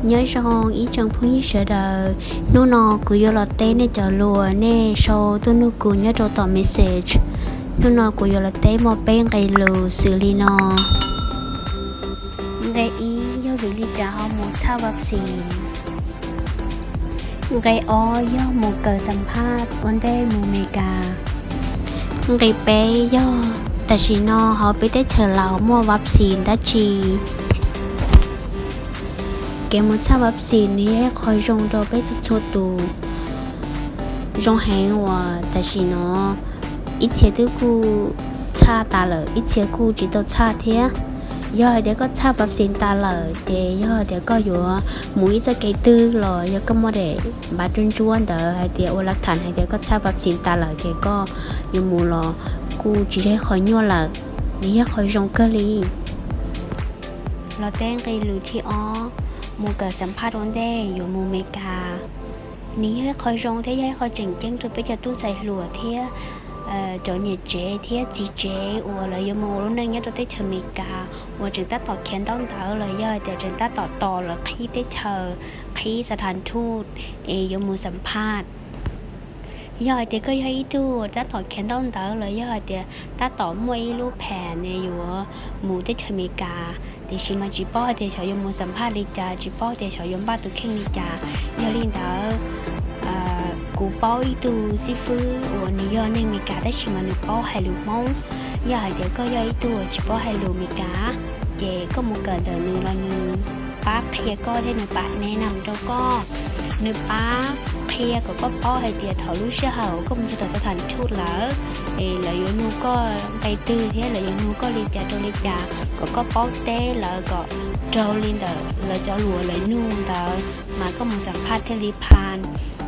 Nyob zoo ib tsoom phooj ywg sawv daws, hnub no kuv yuav los teb nej cov lus nej sau tuaj nug kuv nyob rau tom message. Hnub no kuv yuav los teb muaj peb nqe lus xws li no. Nqe ib yog vim li cas ho mus txhaj vaccine. Nqe ob yog mus kawm xam phaj ua ntej mus Meskas. Nqe peb yog tam sim no hauv peb teb chaws Laus muaj vaccine dab tsi. Kev mus txhaj vaccine nws yog ib qho zoo rau peb txhua txhua tus. Zoo heev uas tam sim no ib txhia twb kuj txhaj tas lawm, ib txhia kuj tsis tau txhaj thiab. Yog hais tias koj txhaj vaccine tas lawm ces yog hais tias koj yuav mus ib txoj kev twg los yog koj muaj daim npav ntsuab ntsuab ntawd hais tias ua lav tham hais tias koj txhaj vaccine tas lawm ces koj yuav mus los kuj tsis yog ib qho nyuaj lawm, nws yog qho zoo kawg li. Los teb nqe lus thib ob, mus kawm xam phaj ua ntej yuav mus Meskas. Nws yog ib qho zoo thiab yog ib qho tseem ceeb rau peb cov tub ntxhais hluas thiab cov niam tsev thiab txiv tsev uas lawv yuav mus ua lub neej nyob rau teb chaws Amelikas uas tseem tab tom khiav ntaub ntawv los yog hais tias tseem tab tom tos lawv qhib teb chaws, qhib xa thas thuj es yuav mus xam phaj. Yog hais tias koj yog ib tug tab tom khiav ntaub ntawv los yog hais tias tab tom muaj ib lub pham ne yuav mus teb chaws Amelikas, tiam sis mas tsis paub hais tias xyov yuav mus xam phaj li cas, tsis paub tias xyov yuav npaj tus kheej li cas. Yog li ntawd, kuv paub ib tug xib fwb uas nws yog neeg Amelikas tab sis mas nws paub hais lus Hmoob. Yog hais tias koj yog ib tug tsis paub hais lus Amelikas, ces koj mus kawm ntawm nws los nws pab qhia koj thiab nws pab nes nam rau koj. Nws pab qhia kom koj paub hais tias thaum lub sij hawm koj mus txog tom xa thas thuj lawm, es lawv yuav nug koj nqe twg thiab lawv yuav nug koj li cas rau li cas, kom koj paub teb lawv kom raug li ntawm lawv cov lus lawv nug ntawd mas koj mus xam phaj thiaj li phas.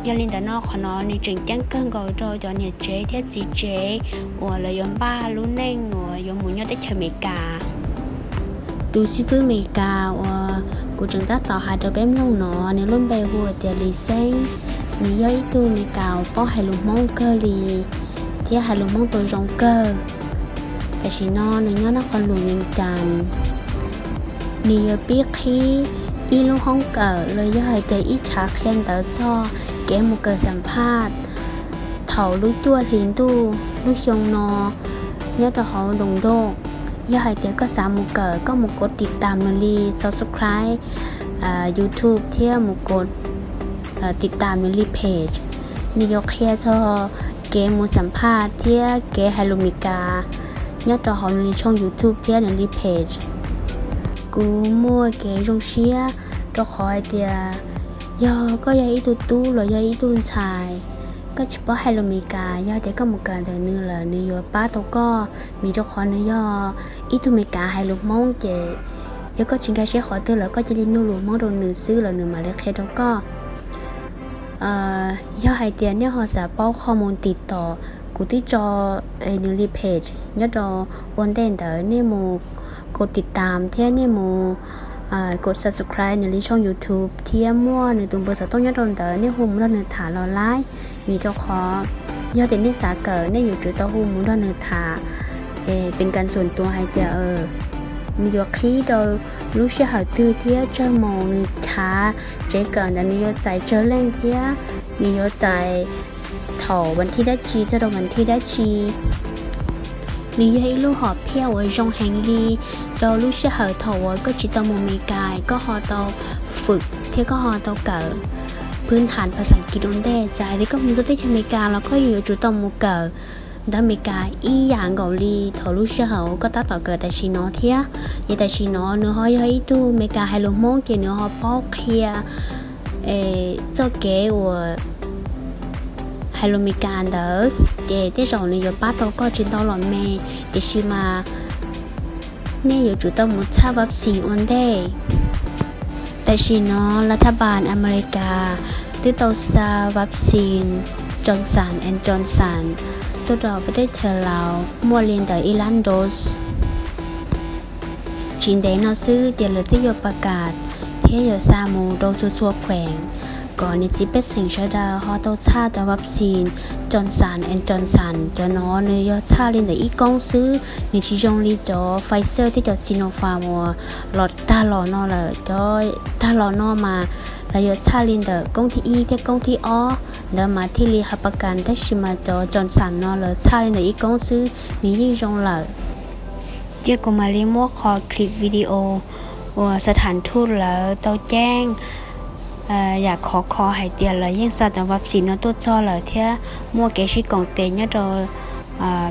Yog li ntawd no qhov no nws tseem ceeb kawg nkaus rau cov niam tsev thiab txiv tsev uas lawv yuav npaj lub neej uas yuav mus nyob teb chaws Amelikas. Tus xib fwb Amelikas uas kuv tseem tab tom hais rau peb mloog no, nws lub npe hu tias Lis Xeeb. Nws yog ib tug Amelikas uas paub hais lus Hmoob kawg li thiab hais lus Hmoob tau zoo kawg. Tam sim no nws nyob nab qhov lus Vees Cas. Nws yuav pib qhib ib lub hoob kawm los yog hais tias ib chav qhia ntawv txog kev mus kawm xam phaj thaum lub cuaj hlis ntuj lub xyoo no nyob rau hauv Doos Doj. Yog hais tias koj xav mus kawm, koj mus kov tiv tam nws li subscribe YouTube thiab mus kov tiv tam nws li page. Nws yuav qhia txog kev mus xam phaj thiab kev hais lus Meskas nyob rau hauv nws li tshooj YouTube thiab nws li page. Kuv muaj kev zoo siab rau qhov hais tias yog koj yog ib tug tub los yog ib tug ntxhais, koj tsis paub hais lus Meskas, yog tias koj mus kawm ntawm nws lawm nws yuav pab tau koj, vim rau qhov nws yog ib tug Meskas hais lus Hmoob ces yog koj tsis nkag siab qhov twg lawm koj cia li nug lus Hmoob rau nws xwb los nws mam li qhia rau koj. Yog hais tias nej ho xav paub qhov mus tiv tom, kuv twb tso nws li page nyob rau ua ntej ntawd, nej mus kov tiv tam thiab nej mus kov subscribe nws li tshooj YouTube thiab muaj nws tus npawb xov tooj nyob rau ntawd, nej hu mus nrog nws tham los laib. Vim rau qhov yog tias nej xav kawm nej yuav tsum tau hu mus nrog nws tham pes kas xuam tuas hais tias nws yuav qhib rau lub sij hawm twg thiab tsawg mus nws chav tsev kawm ntawd nws yuav txais tsawg leej thiab nws yuav txais thaum vas thib dab tsi txog rau vas thib dab tsi. Nws yog ib lub hom phiaj uas zoo heev li rau lub sij hawm thaum uas koj tsis tau mus Meskas, koj ho tau fwm thiab koj ho tau kawm phwj thas phas xas kiv rau ntej. Txawm hais tias koj mus txog teb chaws Amelikas los koj yuav tsum tau mus kawm ntawv Amelikas ib yam nkaus li thaum lub sij hawm uas koj tab tom kawm tam sim no thiab. Ces tam sim no nws ho yog ib tug Amelikas hais lus Hmoob ces nws ho paub qhia txoj kev uas hais lus Meskas ntawd, ces tej zaum nws yuav pab tau koj tsis ntau los me, tiam sis mas nej yuav tsum tau mus txhaj vaccine ua ntej. Tam sim no lav thaj npas Amelikas twb tau xa vaccine Johnson and Johnson tuaj rau peb teb chaws Laus muaj li ntawm ib lab dos. Tsis ntev no xwb ces lawv twb yuav pas kas thiab yuav xa mus rau txhua txhua kheem. kom niam txiv pej xeem sawv daws ho tau txhaj cov vaccine Johnson and Johnson. Cov no nws yog txhaj li ntawm ib koob xwb, nws tsis zoo li cov Pfizer thiab cov Sinopharm uas los tag los no lawm. Cov tag los no mas lawv yuav txhaj li ntawm koob thib ib thiab koob thib ob ntawd mas thiaj li hav pas kas, tab sis mas cov Johnson no lawv txhaj li ntawm ib koob xwb, nws yeej zoo lawm. Cia kuv mam li muab qhov clip video uas xa tham thuj lawv tau ceeb yam khov kho hais tias lawv yeej xa cov vaccine no tuaj txog lawm thiab muaj kev sib koom tes nyob rau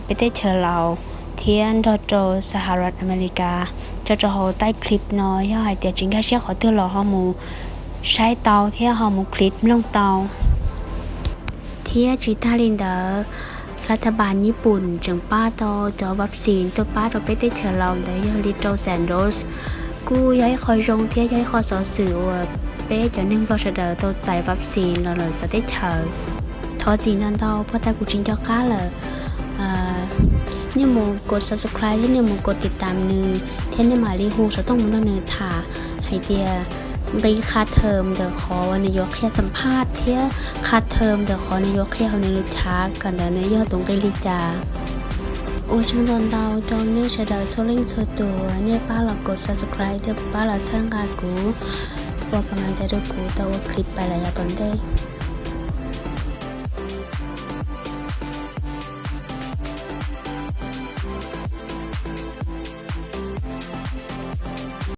peb teb chaws Laus thiab nrog rau Saharat America tso rau hauv taib clip no. Yog hais tias tsis nkag siab qhov twg los ho mus saib tau thiab ho mus click mloog tau. Thiab tsis tag li ntawd, Lathabas Nyij Pooj tseem pab tau cov vaccine tuaj pab rau peb teb chaws Laus ntawd yog li rau Sandoz. Kuj yog ib qho zoo thiab yog ib qho xov xwm uas peb cov neeg Nplog sawv daws tau txais vaccine los lawm txog teb chaws. Thov txim ntau ntau puag ta kuv tsis nco qab lawm. Nej mus kos subscribe thiab nej mus kos tiv tam nws thiab nej mam li hu xov tooj mus nrog nws tham hais tias nqi qha thawm ntawm qhov uas nws yuav qhia xam phaj thiab qha thawm ntawm qhov nws yuav qhia hauv nws lus chav kom ntawd nws yog tus nqi li cas. Ua tsaug ntau ntau rau nej sawv daws txhua leej txhua tus uas nej pab los kos subscribe thiab pab los txhawb nqa kuv, ua kam laj cai rau kuv tau ua clip pais lawm yav tom ntej.